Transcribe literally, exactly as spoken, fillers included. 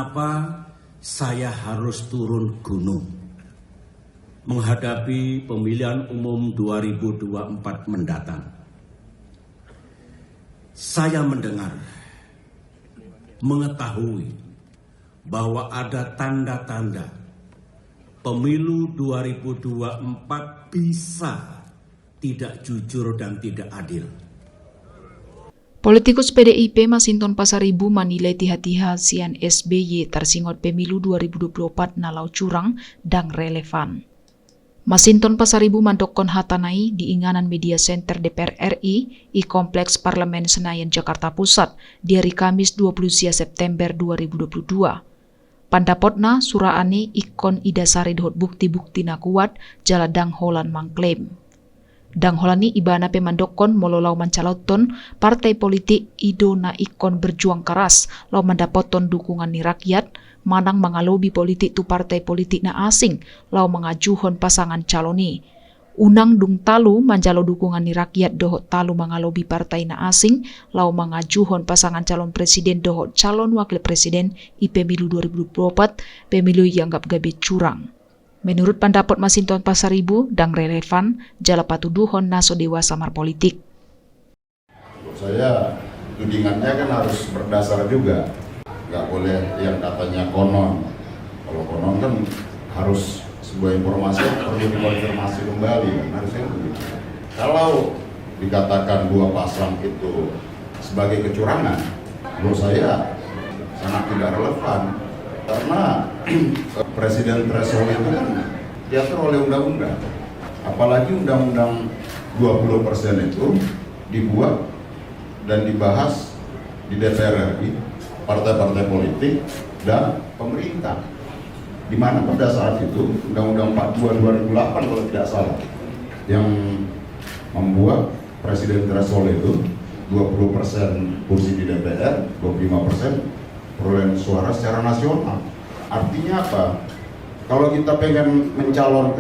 Kenapa saya harus turun gunung menghadapi pemilihan umum dua ribu dua puluh empat mendatang? Saya mendengar, mengetahui bahwa ada tanda-tanda pemilu dua ribu dua puluh empat bisa tidak jujur dan tidak adil. Politikus P D I P Masinton Pasaribu manilai tiha-tiha sian S B Y tarsingot pemilu dua ribu dua puluh opat na laho curang ndang relevan. Masinton Pasaribu mandokkon hatana i di inganan media center D P R R I i Kompleks Parlemen Senayan, Jakarta Pusat, di ari Kamis dua puluh sia September dua ribu dua puluh dua. Pandapotna, suraan i ingkon idasari dohot bukti-bukti na kuat jala ndang holan mangklaim. Ndang holan i ibana pe mandokkon molo laho mancalonhon partai politik, i do na ingkon berjuang keras laho mandapothon dukungan ni rakyat, manang mangalobi politik tu partai politik na asing laho mangajuhon pasangan calon i. Unang dung talu manjalo dukungan ni rakyat dohot talu mangalobi partai na asing laho mangajuhon pasangan calon presiden dohot calon wakil presiden i pemilu dua ribu dua puluh opat, pemilu i ianggap gabe curang. Menurut pandapot Masinton Pasaribu, ndang relevan jala patuduhon na so dewasa marpolitik. Menurut saya, tudingannya kan harus berdasar juga. Nggak boleh yang katanya konon. Kalau konon kan harus sebuah informasi yang perlu dikonfirmasi kembali, kan harusnya begitu. Kalau dikatakan dua pasang itu sebagai kecurangan, menurut saya sangat tidak relevan. Karena presiden threshold itu kan diatur oleh undang-undang. Apalagi undang-undang dua puluh persen itu dibuat dan dibahas di D P R R I, partai-partai politik, dan pemerintah. Di mana pada saat itu Undang-Undang empat dua dua ribu delapan, kalau tidak salah, yang membuat presiden threshold itu dua puluh persen kursi di D P R, dua puluh lima persen perolehan suara secara nasional. Artinya apa? Kalau kita pengen mencalonkan,